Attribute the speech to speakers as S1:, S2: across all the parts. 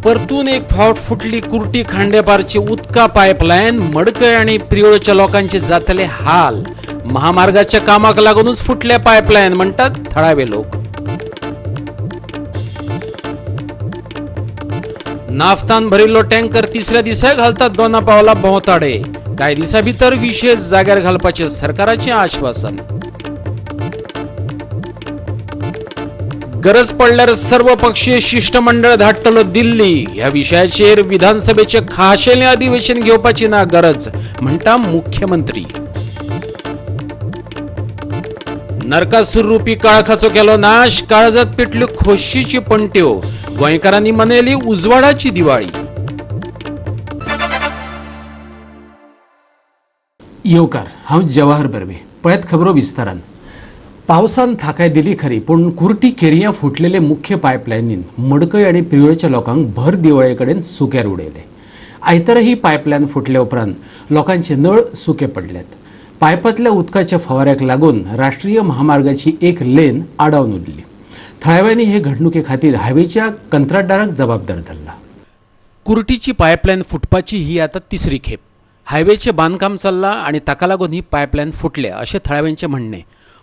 S1: परतून एक फावट फुटली कुर्टी खांडेपारची उदका पायपलायन. मडकय आणि प्रियोळच्या लोकांचे जातले हाल. महामार्गाच्या कामाक लागूनच फुटल्या पायपलायन, म्हणतात थळावे लोक. नाफ्तान भरिल्लो टँकर तिसऱ्या दिसाय घालतात दोना पावला भोंवताडे. कांय दिसा भितर विशेष जाग्यार घालपाचें सरकाराचें आश्वासन. गरज पडल्यार सर्व पक्षीय शिष्टमंडळ धाडटलो दिल्ली. ह्या विशयाचेर विधानसभेचे खाशेलें अधिवेशन घेवपाची ना गरज, म्हणटा मुख्यमंत्री. नरकासूर रुपी काळखाचो केलो नाश. काळजात पेटल्यो खोशीच्यो पणट्यो. गोंयकारांनी मनयली उजवाडाची दिवाळी. येवकार, हांव जवाहर बर्वे. पळयात खबरो विस्तारान. पावसान थाकाय दिली खरी, पूण कुर्टी केरयां फुटलेले मुख्य पायपलायनीन मडकय आनी प्रियोळच्या लोकांक भर दिवाळे कडेन सुक्यार उडयले. आयतारा ही पायपलायन फुटले उपरांत लोकांचे नळ सुके पडल्यात. पायपांतल्या उदकाच्या फवाऱ्याक लागून राष्ट्रीय महामार्गाची एक लेन आडावन उरली. थळाव्यांनी हे घडणुके खातीर हायवेच्या कंत्राटदाराक जबाबदार धरला. कुर्टीची पायपलायन फुटपाची ही आतां तिसरी खेप. हायवेचें बांदकाम चल्लां आनी ताका लागून ही पायपलायन फुटल्या, अशें थळाव्यांचें म्हणणें.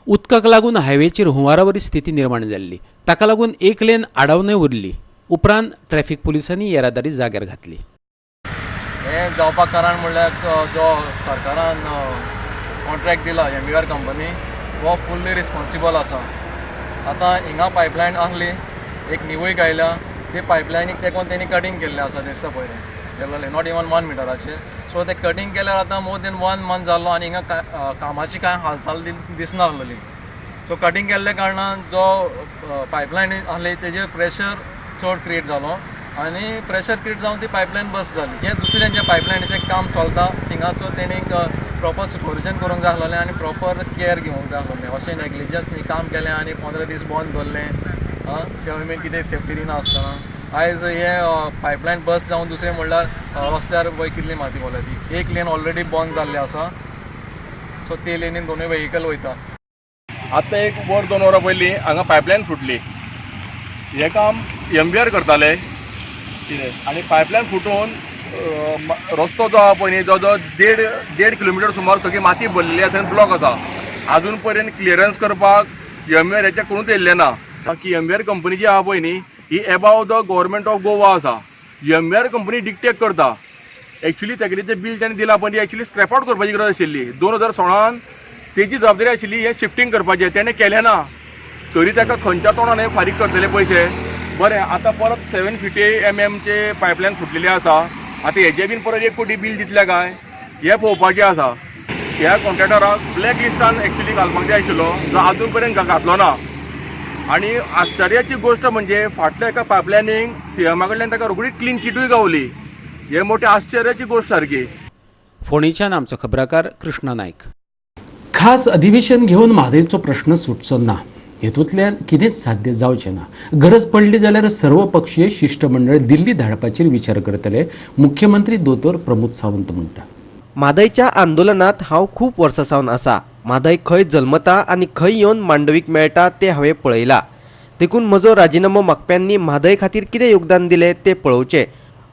S1: उदकाक लागून हायवेचेर हुंवारावरी स्थिती निर्माण जाल्ली. ताका लागून एक लेन आडावनय उरली. उपरांत ट्रॅफिक पुलिसांनी येरादारी जाग्यार घातली.
S2: हें जावपाक कारण म्हणल्यार जो सरकारान कॉन्ट्रॅक्ट दिला एमवीआर कंपनी, हो फुल्ली रिस्पॉन्सिबल आसा. आतां हिंगा पायपलायन आहली, एक निवयक आयल्या, ते पायपलायनीक तेंकोन तेणी कटींग केल्लें आसा, दिसता पळय केल्लें, not even 1 मिटराचेर. सो ते कटींग केल्यार आतां मोर देन 1 मंथ जालो आनी हिंगा कामाची कांय हालचाल दिसना आहलेली. सो कटींग केल्ल्या कारणान जो पायपलायन आहली तेजेर प्रेशर चड क्रिएट जालो आनी प्रेशर क्रिएट जावन ती पायपलायन बस जाली. जें दुसरें जें पायपलायनीचें काम चलता थिंगाचो तेणी प्रॉपर सुपरविजन करूंक जाय आसलेलें आनी प्रॉपर केअर घेवंक जाय आसलेलें. अशें नेग्लिजन्स काम केलें आनी 15 दीस बंद दवरलें, गव्हर्मेंट कितें सेफ्टी दिना आसतना. आयज हें पायपलायन बस जावन दुसरें म्हणल्यार रस्त्यार पळय कितली माती पडल्या ती. एक लेन ऑलरेडी बंद जाल्ली आसा, सो ते लेनीन दोनूय व्हेकल वयता.
S3: आतां एक वर 2 वरां पयलीं हांगा पायपलायन फुटली. हें काम एमवीआर करताले कितें आनी पायपलायन फुटून रस्तो जो आहा पळय न्ही, जो जो 1.5 किलोमिटर सुमार सगळी माती भरलेली आसा आनी ब्लॉक आसा. आजून पर्यंत क्लियरन्स करपाक एमवीआराच्या कोणूच येयल्लें ना. की एमवीआर कंपनी जी आहा पळय न्ही, ही above the government of Goa आसा. एमवीआर कंपनी डिक्टेट करता. एक्चुली तेगेलें जें बील ताणें दिलां पळय ती एक्चुली स्क्रॅप आवट करपाची गरज आशिल्ली. 2016 तेजी जबाबदारी आशिल्ली हें शिफ्टींग करपाचें, तेणें केलें ना. तरी ताका खंयच्या तोंडान हें फारीक करतले पयशे? बरें, आतां परत 750 mm पायपलायन फुटलेली आसा. आतां हेजे बीन परत 1 कोटी बील दितले काय, हें पळोवपाचें आसा. ह्या कॉन्ट्रॅक्टराक ब्लॅक लिस्टान एक्चुली घालपाक जाय आशिल्लो, जो आजून पर्यंत घातलो ना. आनी आश्चर्याची गोश्ट म्हणजे फाटल्या एका पायपलायनीक सीएमा कडल्यान ताका रोखडीच क्लीन चिटूय गावली. हें मोठी आश्चर्याची गोश्ट सारकी.
S1: फोंडेच्यान आमचो खबराकार कृष्णा नायक. खास अधिवेशन घेवन म्हादयचो प्रश्न सुटचो ना. हेतूंतल्यान कितेंच साध्य जावचें ना. गरज पडली जाल्यार सर्व पक्षीय शिष्टमंडळ दिल्ली धाडपाचेर विचार करतले, मुख्यमंत्री दोतोर प्रमोद सावंत म्हणटा.
S4: म्हादयच्या आंदोलनात हांव खूब वर्सां सावन आसा. म्हादय खंय जल्मता आनी खंय येवन मांडवीक मेळटा तें हांवें पळयलां. देखून म्हजो राजिनामो मागप्यांनी म्हादय खातीर कितें योगदान दिलें तें पळोवचें,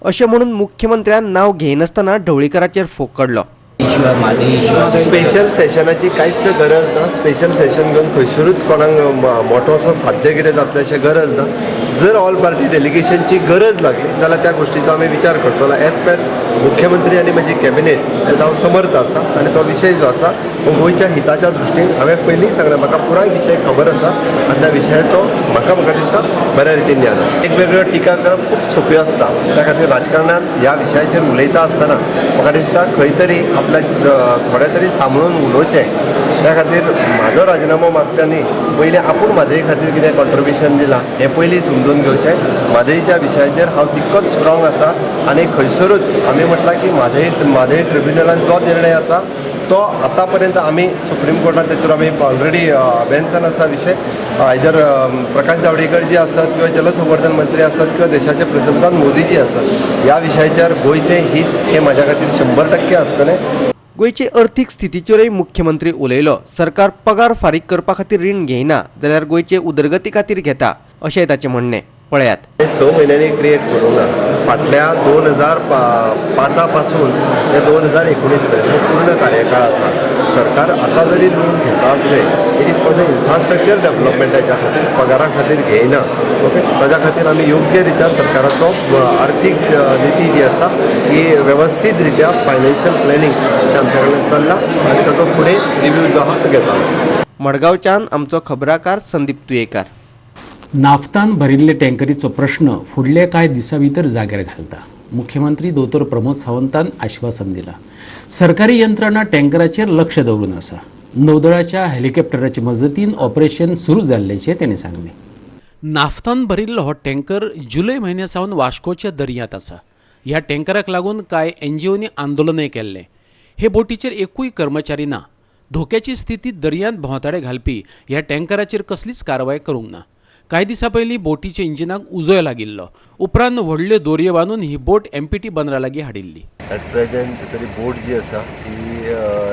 S4: अशें म्हणून मुख्यमंत्र्यान नांव घेयनासतना ढवळीकाराचेर फोग काडलो.
S5: स्पेशल सेशनाची कांयच गरज ना. स्पेशल सेशन घेवन खंयसरूच कोणाक मोठो असो साध्य कितें जातलें अशें गरज ना. जर ऑल पार्टी डेलिगेशनची गरज लागली जाल्यार त्या गोश्टीचो आमी विचार करतलो. एज पर मुख्यमंत्री आनी म्हजी कॅबिनेट हांव समर्थ आसा आनी तो विशय जो आसा तो गोंयच्या हिताच्या दृश्टीन हांवें पयलींच सांगलां, म्हाका पुराय विशय खबर आसा आनी त्या विशयाचो म्हाका म्हाका दिसता बऱ्या रितीन ज्ञान आसा. वेगवेगळ्यो टिका करप खूब सोंप्यो आसता. त्या खातीर राजकारणान ह्या विशयाचेर उलयता आसतना म्हाका दिसता खंय तरी आपल्या थोडे तरी सांबाळून उलोवचें. त्या खातीर म्हाजो राजिनामो मागप्यांनी पयलीं आपूण म्हादय खातीर कितें कॉन्ट्रिब्युशन दिलां हें पयलीं समजून घेवचें. म्हादयच्या विशयाचेर हांव तितकोच स्ट्रॉंग आसा आनी खंयसरूच आमी म्हटलां की म्हादय ट्रिब्युनलान जो निर्णय आसा तो आतां पर्यंत आमी सुप्रीम कोर्टान तेतूर आमी ऑलरेडी अभ्यंतन आसा विशय. आयदर प्रकाश जावडेकर जी आसत किंवा जलसंवर्धन मंत्री आसत किंवा देशाचे पंतप्रधान मोदीजी आसत, ह्या विशयाचेर गोंयचें हीत हें म्हाज्या खातीर 100% आसतलें.
S4: गोंयचे अर्थीक स्थितीचेरूय मुख्यमंत्री उलयलो. सरकार पगार फारीक करपा खातीर रीण घेयना जाल्यार गोंयचे उदरगती खातीर घेता, अशेंय ताचें म्हणणें. पळयात.
S5: 6 म्हयन्यांनी क्रिएट करूंक ना, फाटल्या 2005 पासून ते 2019 मेरेन पूर्ण कार्यकाळ आसा. सरकार आतां जरी लोन घेता आसलें, it is for the infrastructure डेवलपमेंटाच्या खातीर, पगारा खातीर घेयना. ओके, ताज्या खातीर आमी योग्य रित्या सरकाराचो आर्थीक निती जी आसा ही वेवस्थीत रित्या फायनान्शियल प्लॅनिंग आमच्या कडल्यान चल्ला आनी ताचो फुडें रिव्यू जो आहा तो घेता.
S4: मडगांवच्यान आमचो खबराकार संदीप तुयेकार.
S1: नाफ्तान भरिल्ले टँकरीचो प्रश्न फुडले कांय दिसां भितर जाग्यार घालता. मुख्यमंत्री दोतोर प्रमोद सावंतान आश्वासन दिलां. सरकारी यंत्रणा टँकराचेर लक्ष दवरून आसा. नौदळाच्या हेलिकॉप्टराचे मजतीन ऑपरेशन सुरू जाल्ल्याचें ताणें सांगलें. नाफ्तान भरिल्लो हो टँकर जुलय म्हयन्या सावन वास्कोच्या दर्यांत आसा. ह्या टँकराक लागून कांय एनजीओनी आंदोलनय केल्लें. हे बोटीचेर एकूय कर्मचारी ना. धोक्याची स्थिती दर्यांत भोंवताडे घालपी ह्या टँकराचेर कसलीच कारवाय करूंक ना. कांय दिसां पयलीं बोटीच्या इंजिनाक उजोय लागिल्लो. उपरांत व्हडल्यो दोरयो बांदून ही बोट एमपीटी बंदरा लागीं हाडिल्ली.
S5: एट प्रेजेंट तरी बोट जी आसा ती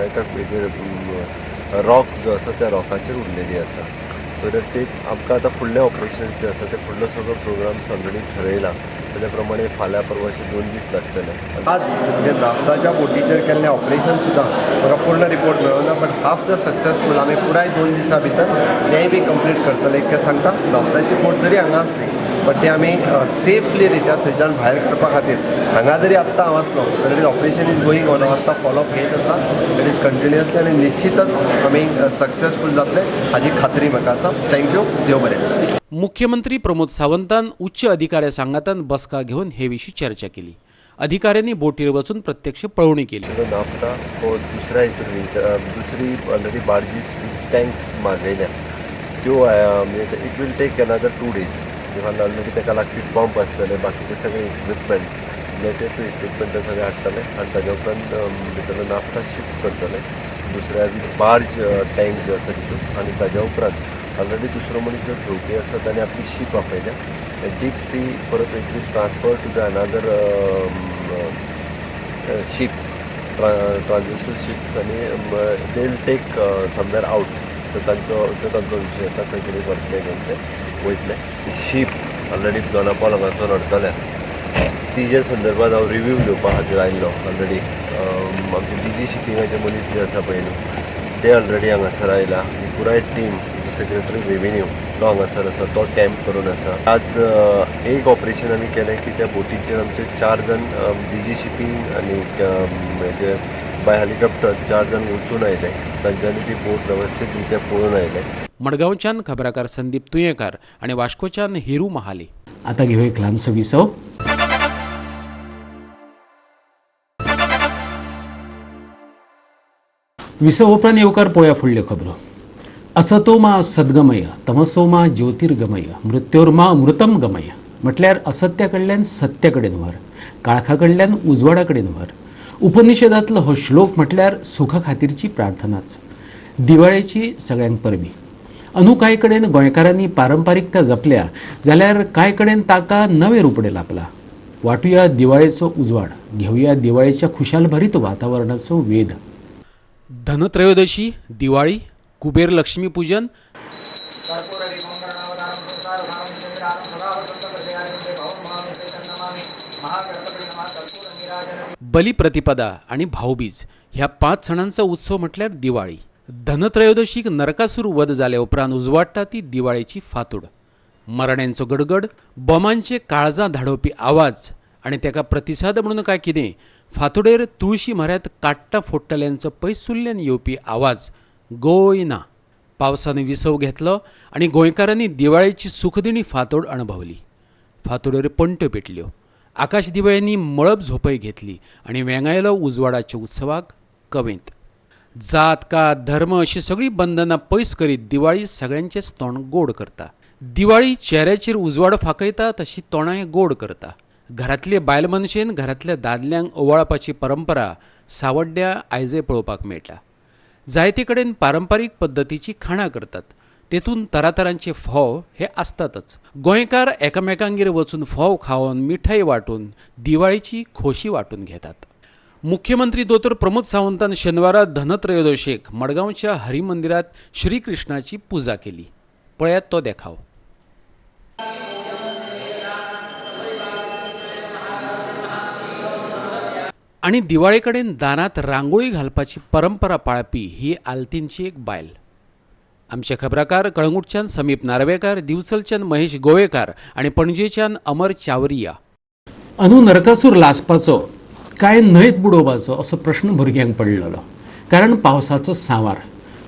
S5: एका रॉक जो आसा त्या रॉकाचेर उरलेली आसा. सो that ते आमकां आतां फुडले ऑपरेशन्स जे आसा ते फुडलो सगळो प्रोग्राम्स ऑलरेडी ठरयला, तेज्या प्रमाणे फाल्यां परवां अशे 2 दीस लागतले. आज म्हणजे नाफ्ताच्या बोटीचेर केल्लें ऑपरेशन सुद्दां म्हाका पूर्ण रिपोर्ट मेळना, बट हाफ the successful आमी पुराय 2 दिसां भितर तेंय बी कंप्लीट करतले इतकें सांगता. नाफ्ताची बोट जरी हांगा आसली बट ते आमी सेफली रित्या थंयच्यान भायर काडपा खातीर हांगा जरी आत्तां हांव आसलो तरी ऑपरेशन is going on. हांव आत्तां फॉलोअप घेत आसा, it is continuously, आनी निश्चितच आमी सक्सेसफूल जातले हाजी खात्री म्हाका आसा. Thank you, देव बरें.
S1: मुख्यमंत्री प्रमोद सावंतान उच्च अधिकाऱ्या सांगातान बसका घेवन हे विशीं चर्चा केली. अधिकाऱ्यांनी बोटीर वचून प्रत्यक्ष पळोवणी केली.
S5: नाफ्ता हो दुसऱ्या हितून दुसरी ऑलरेडी बार्जीस टँक्स मागयल्या त्यो it will take another 2 days. Because already ताका लागपी पंप आसतले, बाकीचे सगळे इक्विपमेंट रिलेटेड टू इक्विपमेंट ते सगळे हाडटले आनी ताज्या उपरांत भितरलो नाफ्ता शिफ्ट करतले दुसऱ्या बार्ज टँक जो आसा तितून. आनी ताज्या उपरांत ऑलरेडी दुसरो मनीस जो घेवपी आसा ताणें आपली शीप आपयल्या डीप सी, परत it will transfer to the another ship, transitional ships, आनी they will take somewhere out. तर तांचो विशय आसा, खंय तरी व्हरतले घेवन ते वयतले. शीप ऑलरेडी दोनापावल हांगासर व्हरतले तिजे संदर्भात हांव रिव्यू घेवपा खातीर आयिल्लो. ऑलरेडी आमचे डीजी शिपिंगाचे मनीस जे आसा पळय न्हू ते ऑलरेडी हांगासर आयला. ही पुराय टीम, सेक्रेटरी रेवेन्यू तो हांगासर आसा, तो कॅम्प करून आसा. आज एक ऑपरेशन आमी केलें की त्या बोटीचेर आमचे 4 जाण डीजी शिपींग आनी म्हणजे बाय हेलिकॉप्टर 4 जाण वचून आयले, तांच्यांनी ती बोट वेवस्थीत रित्या पळोवन आयले.
S1: मडगांवच्यान खबराकार संदीप तुयेंकार आनी वास्कोच्यान हिरू महाली. आतां घेवया एक ल्हानसो विसव. विसव उपरांत येवकार पळोवया फुडल्यो खबरो. असतो मा सद्गमय तमसो मा ज्योतिर्गमय मृत्योर्मा अमृतम गमय, म्हटल्यार असत्या कडल्यान सत्या कडेन व्हर, काळखा कडल्यान उजवाडा कडेन व्हर. उपनिषदांतलो हो श्लोक म्हटल्यार सुखा खातीरची प्रार्थनाच. दिवाळेची सगळ्यांक परबी. अंदू कांय कडेन गोंयकारांनी पारंपारिकता जपल्या जाल्यार कांय कडेन ताका नवें रुपडें लाबलां. वांटुया दिवाळेचो उजवाड, घेवया दिवाळेच्या खुशालभरीत वातावरणाचो वेध. धनत्रयोदशी, दिवाळी, कुबेर लक्ष्मी पूजन, बलिप्रतिपदा आणि भाऊबीज ह्या 5 सणांचा उत्सव म्हटल्यार दिवाळी. धनत्रयोदशीक नरकासूर वध जाल्या उपरांत उजवाडटा ती दिवाळेची फातूड. मरण्यांचो गडगड, बॉमांचे काळजां धाडोवपी आवाज आनी तेका प्रतिसाद म्हणून काय कितें फातोडेर तुळशी म्हऱ्यांत काट्टां फोडटल्यांचो पयसुल्ल्यान येवपी आवाज गोंय ना. पावसान विसव घेतलो आनी गोंयकारांनी दिवाळेची सुखदिणी फातोड अणभवली. फातोडेर पणट्यो पेटल्यो, आकाश दिवळ्यांनी मळब झोपय घेतली आनी वेंगायलो उजवाडाच्या उत्सवाक कवेंत. जात कात धर्म अशी सगळीं बंधनां पयस करीत दिवाळी सगळ्यांचेच तोंड गोड करता. दिवाळी चेऱ्याचेर उजवाड फांकयता तशी तोंडाय गोड करता. घरांतले बायल मनशेन घरांतल्या दादल्यांक ओवाळपाची परंपरा सावड्ड्या आयजय पळोवपाक मेळटा. जायते कडेन पारंपारीक पद्दतीची खाणां करतात, तेतून तरातरांचे फोव हे आसतातच. गोंयकार एकामेकांगेर वचून फोव खावन मिठाई वांटून दिवाळीची खोशी वांटून घेतात. मुख्यमंत्री दोतोर प्रमोद सावंतान शेनवारा धनत्रयोदशेक मडगांवच्या हरिमंदिरात श्रीकृष्णाची पुजा केली. पळयात तो देखाव. आनी दिवाळे कडेन दारांत रांगोळी घालपाची परंपरा पाळपी ही आल्तीनची एक बायल. आमचे खबराकार कळंगूटच्यान समीप नार्वेकार, दिवचलच्यान महेश गोवेकार आनी पणजेच्यान अमर चावरिया. अनू नरकासूर लासपाचो काय न्हंयत बुडोवपाचो असो प्रश्न भुरग्यांक पडलेलो, कारण पावसाचो सांवार.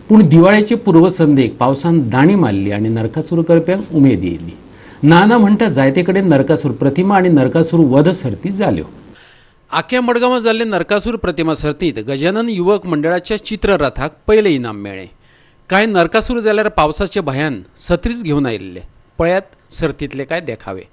S1: पूण दिवाळेचे पूर्वसंध्येक पावसान दाणी मारली आनी नरकासूर करप्यांक उमेद येयली. ना ना म्हणटा जायते कडेन नरकासूर प्रतिमा आनी नरकासूर वध सर्ती जाल्यो. आख्या मडगांवां जाल्ले नरकासूर प्रतिमा सर्तींत गजानन युवक मंडळाच्या चित्ररथाक पयलें इनाम मेळ्ळें. कांय नरकासूर जाल्यार पावसाच्या भंयान सत्रीच घेवन आयिल्ले. पळयात सर्तींतले कांय देखावे.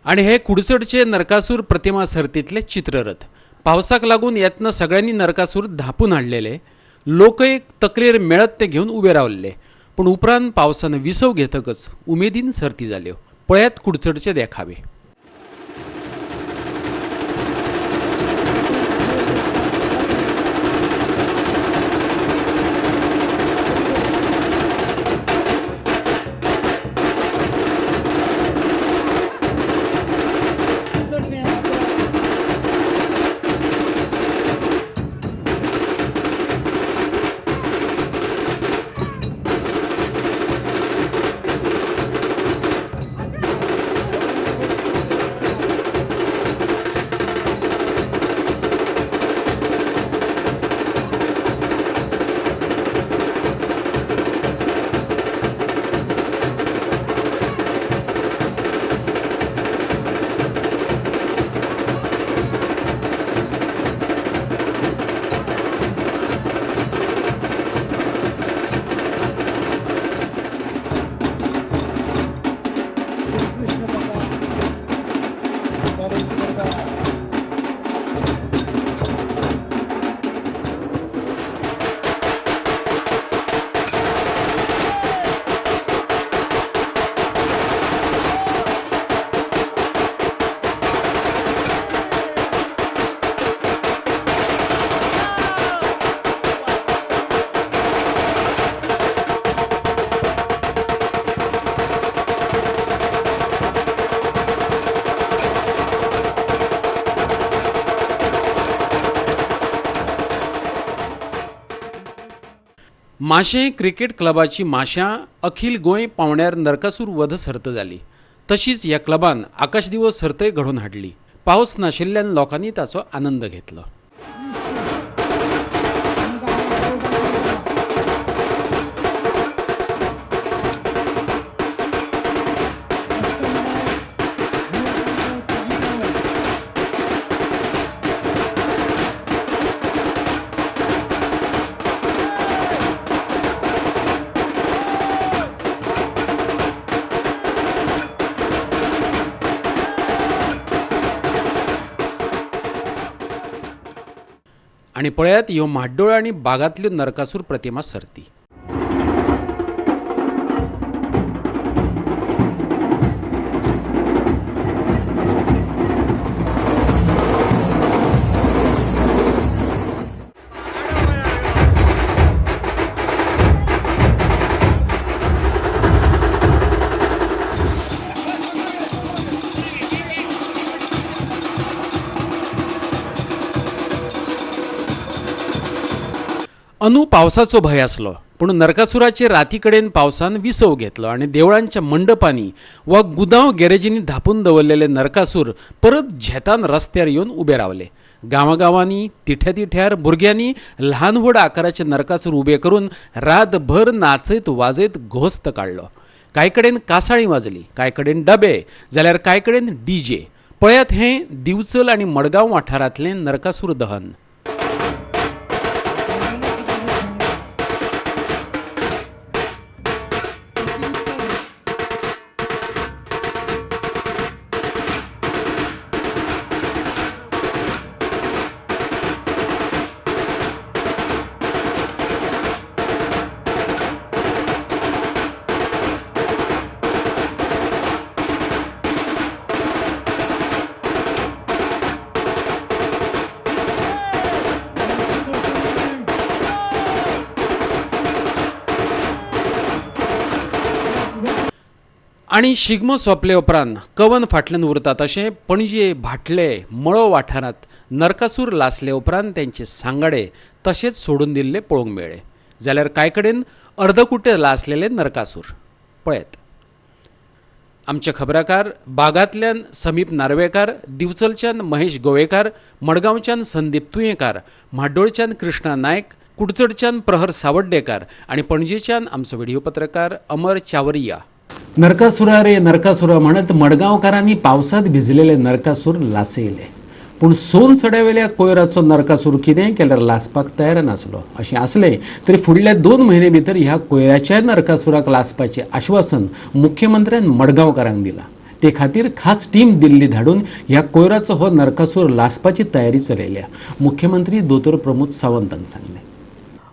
S1: आणि हे कुडचडचे नरकासूर प्रतिमा सर्तीतले चित्ररथ. पावसाक लागून येतना सगळ्यांनी नरकासूर धांपून हाडलेले. लोक एक तकलेर मेळत ते घेवन उबे रावल्ले, पूण उपरांत पावसान विसव घेतकच उमेदीन सर्ती जाल्यो. पळयात कुडचडचे देखावे. माशें क्रिकेट क्लबाची माश्यां अखिल गोंय पावंड्यार नरकासूर वध सर्त जाली. तशीच ह्या क्लबान आकाशदिवो सर्तय घडोवन हाडली. पावस नाशिल्ल्यान लोकांनी ताचो आनंद घेतलो. आनी पळयात ह्यो म्हाड्डोळ आनी बागांतल्यो नरकासूर प्रतिमा सर्ती. अंदू पावसाचो भंय आसलो पूण नरकासुराचे राती कडेन पावसान विसव घेतलो आनी देवळांच्या मंडपांनी वा गुदांव गॅरेजींनी धापून दवरलेले नरकासूर परत झेतान रस्त्यार येवन उबे रावले. गांवागांवांनी तिठ्या तिठ्यार भुरग्यांनी ल्हान व्हड आकाराचे नरकासूर उबे करून रातभर नाचयत वाजयत घोस्त काडलो. कांय कडेन कासाळी वाजली, कांय कडेन डबे, जाल्यार कांय कडेन डीजे. पळयात हें दिवचल आनी मडगांव वाठारांतलें नरकासूर दहन. आनी शिगमो सोंपले उपरांत कवन फाटल्यान उरता तशें पणजे भाटले मळो वाठारांत नरकासूर लासले उपरांत तेंचे सांगाडे तशेंच सोडून दिल्ले पळोवंक मेळ्ळे. जाल्यार कांय कडेन अर्दकुटे लासलेले नरकासूर पळयत. आमचे खबराकार बागांतल्यान समीप नार्वेकार, दिवचलच्यान महेश गोवेकार, मडगांवच्यान संदीप तुयेंकार, म्हाड्डोळच्यान कृष्णा नायक, कुडचडच्यान प्रहर सावड्डेकार आनी पणजेच्यान आमचो व्हिडिओ पत्रकार अमर चावरिया. नरकासुरा रे नरकासुरा म्हणत मडगांवकारांनी पावसात भिजलेले नरकासूर लासयले. पूण सोन सड्यावेल्या कोयराचो नरकासूर कितें केल्यार लासपाक तयार नासलो. अशें आसलें तरी फुडल्या 2 म्हयने भितर ह्या कोयराच्या नरकासुराक लासपाचें आश्वासन मुख्यमंत्र्यान मडगांवकारांक दिलां. ते खातीर खास टीम दिल्ली धाडून ह्या कोयराचो हो नरकासूर लासपाची तयारी चलयल्या. मुख्यमंत्री दोतोर प्रमोद सावंतान सांगलें.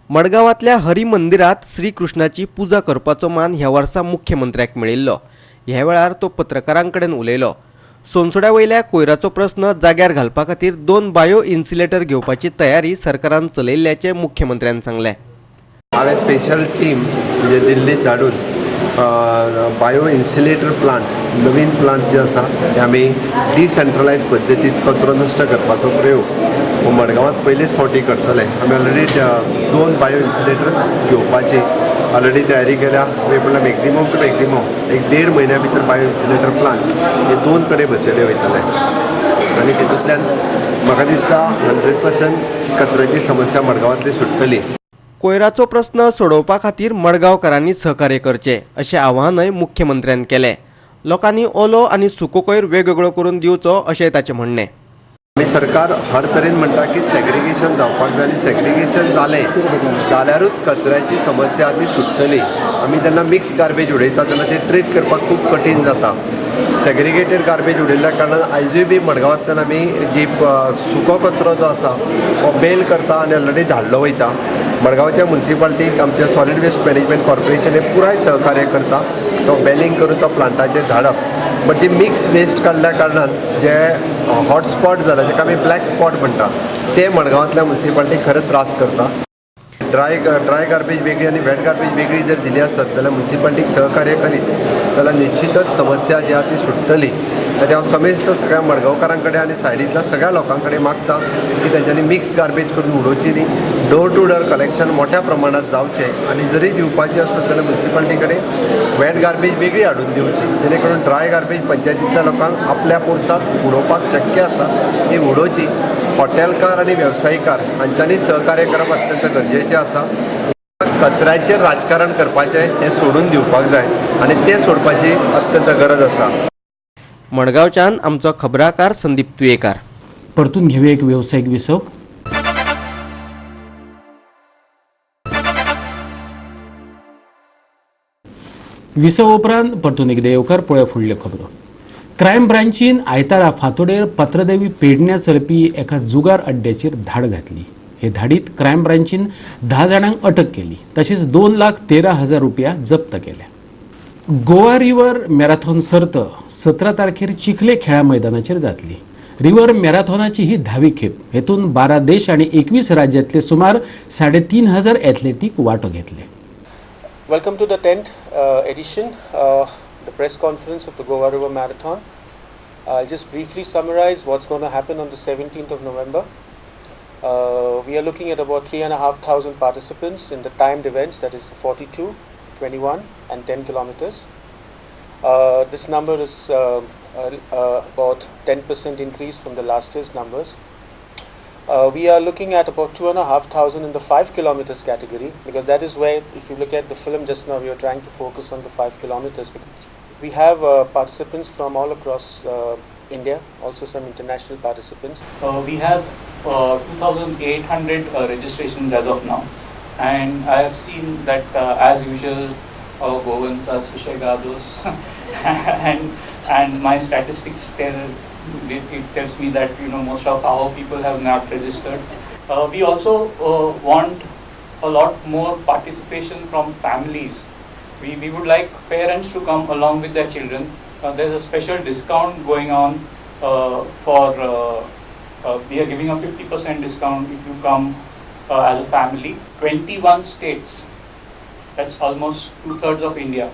S4: मडगांवांतल्या हरी मंदिरात श्रीकृष्णाची पुजा करपाचो मान ह्या वर्सा मुख्यमंत्र्याक मेळिल्लो. ह्या वेळार तो पत्रकारां कडेन उलयलो. सोनसोड्या वयल्या कोयराचो प्रस्न जाग्यार घालपा खातीर 2 बायो इन्सिलेटर घेवपाची तयारी सरकारान चलयिल्ल्याचें मुख्यमंत्र्यान सांगलें.
S5: हांवें स्पेशल टीम म्हणजे दिल्लीत धाडून बायो इन्सिलेटर प्लांट्स, नवीन प्लांट्स जे आसा ते आमी डिसेंट्रलायज पद्दतीन कचरो नश्ट करपाचो प्रयोग हो मडगांवांत पयलीच फावटी करतले. आमी ऑलरेडी 2 बायो इन्सिलेटर घेवपाची ऑलरेडी तयारी केल्या. म्हणल्यार मॅक्झिमम टू मॅक्झिमम 1-1.5 म्हयन्या भितर बायो इन्सिलेटर प्लांट्स हे 2 कडेन बसयले वयतले आनी तितूंतल्यान म्हाका दिसता 100% कचऱ्याची समस्या मडगांवांतली सुट्टली.
S4: कोयराचो प्रस्न सोडोवपा खातीर मडगांवकारांनी सहकार्य करचें अशें आवाहनय मुख्यमंत्र्यान केलें. लोकांनी ओलो आनी सुको कोयर वेगवेगळो करून दिवचो अशें ताचें म्हणणें.
S5: आमी सरकार हर तरेन म्हणटा की सेग्रिगेशन जावपाक जाय आनी सेग्रिगेशन जालें जाल्यारूच कचऱ्याची समस्या ती सुट्टली. आमी जेन्ना मिक्स गार्बेज उडयता तेन्ना ते ट्रीट करपाक खूब कठीण जाता. सेग्रिगेटेड गार्बेज उडयल्ल्या कारणान आयजूय बी मडगांवांतल्यान आमी जी सुको कचरो जो आसा हो बेल करता आनी ऑलरेडी धाडलो वयता. मडगांवच्या मुन्सिपाल्टीक आमच्या सॉलिड वेस्ट मॅनेजमेंट कॉर्पोरेशन हे पुराय सहकार्य करता तो बेलिंग करून तो प्लांटाचेर धाडप. बट जी मिक्स वेस्ट काडल्या कारणान जे हॉटस्पॉट जाला, जेका आमी ब्लॅक स्पॉट म्हणटा, ते मडगांवांतल्या मुन्सिपाल्टीक खरें त्रास करता. ड्राय ड्राय गार्बेज वेगळी आनी वेट गार्बेज वेगळी जर दिली आसत जाल्यार मुन्सिपालिटीक सहकार्य करीत जाल्यार निश्चितच समस्या जी आहा ती सुट्टली. आनी हांव समेस्त सगळ्या मडगांवकारां कडेन आनी सायडींतल्या सगळ्या लोकां कडेन मागता की तेंच्यांनी मिक्स गार्बेज करून उडोवची न्ही. डोर टू डोर कलेक्शन मोठ्या प्रमाणात जावचें आनी जरी दिवपाचें आसत जाल्यार मुन्सिपालिटी कडेन वेट गार्बेज वेगळी हाडून दिवची, जेणे करून ड्राय गार्बेज पंचायतींतल्या लोकांक आपल्या पोरसांत उडोवपाक शक्य आसा ती उडोवची. हॉटेलकार आनी वेवसायिकार हांच्यांनी सहकार्य करप अत्यंत गरजेचें आसा. कचऱ्याचेर राजकारण करपाचें हें सोडून दिवपाक जाय आनी तें सोडपाची अत्यंत गरज आसा.
S4: मडगांवच्यान आमचो खबराकार संदीप तुयेकार.
S1: परतून घेवया एक वेवसायीक विसव. विसव उपरांत परतून एकदां येवकार. पळय फुडल्यो खबरो. क्रायम ब्रांचीन आयतारा फांतोडेर पत्रदेवी पेडण्या चलपी एका जुगार अड्ड्याचेर धाड घातली. हे धाडीत क्रायम ब्रांचीन 10 जाणांक अटक केली, तशेंच 2,13,000 रुपया जप्त केल्या. गोवा रिवर मॅरेथॉन सर्त 17 तारखेर चिखले खेळा मैदानाचेर जातली. रिवर मॅरेथॉनाची ही 10वी खेप. हेतून 12 देश आनी 21 राज्यांतले सुमार 3,500 एथलेटीक वांटो घेतले.
S6: Welcome to the 10th edition, the press conference of the Goa River Marathon. I'll just briefly summarize what's going to happen on the 17th of November. We are looking at about 3,500 participants in the timed events, that is 42, 21 and 10 kilometers. This number is about 10% increase from the last year's numbers. We are looking at about 2,500 in the 5 kilometers category, because that is where, if you look at the film just now, we are trying to focus on the 5 kilometers. We have participants from all across India, also some international participants.
S7: We have 2,800 registrations as of now, and I have seen that as usual, our Goans are sushegados, and my statistics tell. It tells me that most of our people have not registered. We also want a lot more participation from families. We would like parents to come along with their children. There's a special discount going on we are giving a 50% discount if you come as a family. 21 states, that's almost 2/3 of India,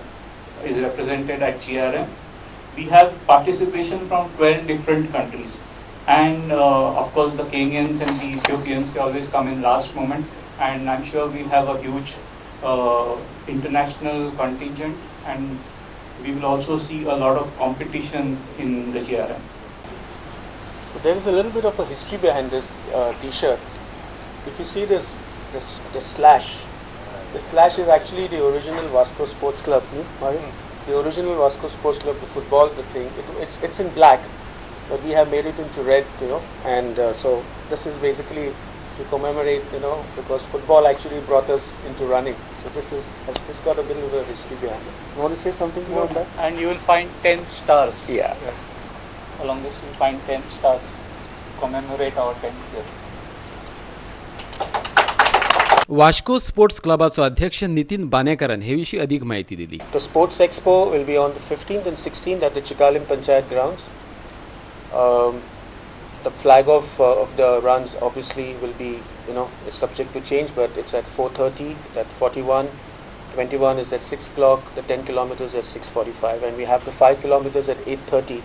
S7: is represented at GRM. We have participation from 12 different countries, and of course the Kenyans and the Ethiopians, they always come in last moment, and I'm sure we'll have a huge international contingent, and we will also see a lot of competition in the GRM.
S6: So there is a little bit of a history behind this t-shirt. If you see this slash, the slash is actually the original Vasco Sports Club, right? The original Vasco Sports Club, the football, the thing, it's in black, but we have made it into red, and so this is basically to commemorate, because football actually brought us into running. So this is, it's got a bit of a history behind it. You want to say something more on that?
S7: And you will find 10 stars.
S6: Yeah.
S7: Along this you will find 10 stars to commemorate our 10th year.
S1: Vasco sports क्लबाचो अध्यक्ष नितीन बानेकरान हे विशीं अधिक माहिती दिली.
S6: The Sports Expo will be on the 15th and 16th at the Chicalim Panchayat grounds. The flag off of the runs obviously will be, is subject to change, but it's at 4:30, at 41, 21 is at 6 o'clock, the 10 kilometers at 6:45, and we have the 5 kilometers at 8:30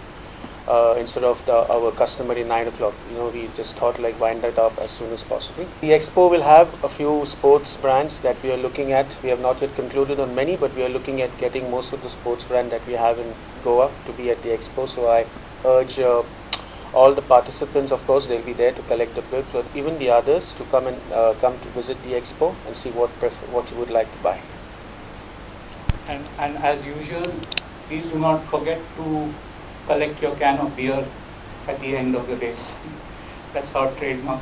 S6: instead of our customary 9 o'clock. We just thought like wind that up as soon as possible. The expo will have a few sports brands that we are looking at. We have not yet concluded on many, but we are looking at getting most of the sports brand that we have in Goa to be at the expo. So I urge all the participants, of course, they'll be there to collect the bill, but even the others to come and come to visit the expo and see what you would like to buy.
S7: And as usual, please do not forget to collect your can of beer at the end of the race. That's our trademark.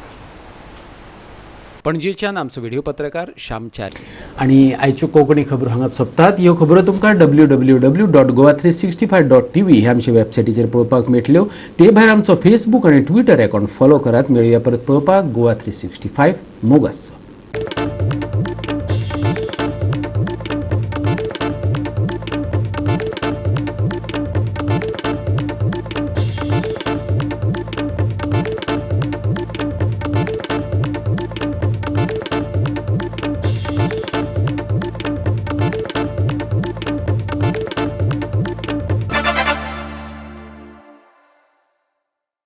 S1: पणजेच्यान आमचो video पत्रकार श्याम च्यारी. आनी आयच्यो कोंकणी खबरो हांगा सोंपतात. ह्यो खबरो तुमकां www.goa365.tv ह्या आमच्या वेबसायटीचेर पळोवपाक मेळटल्यो. ते भायर आमचो फेसबूक आनी ट्विटर अकावंट फॉलो करात. मेळुया परत पळोवपाक गोवा 365. मोग आसचो.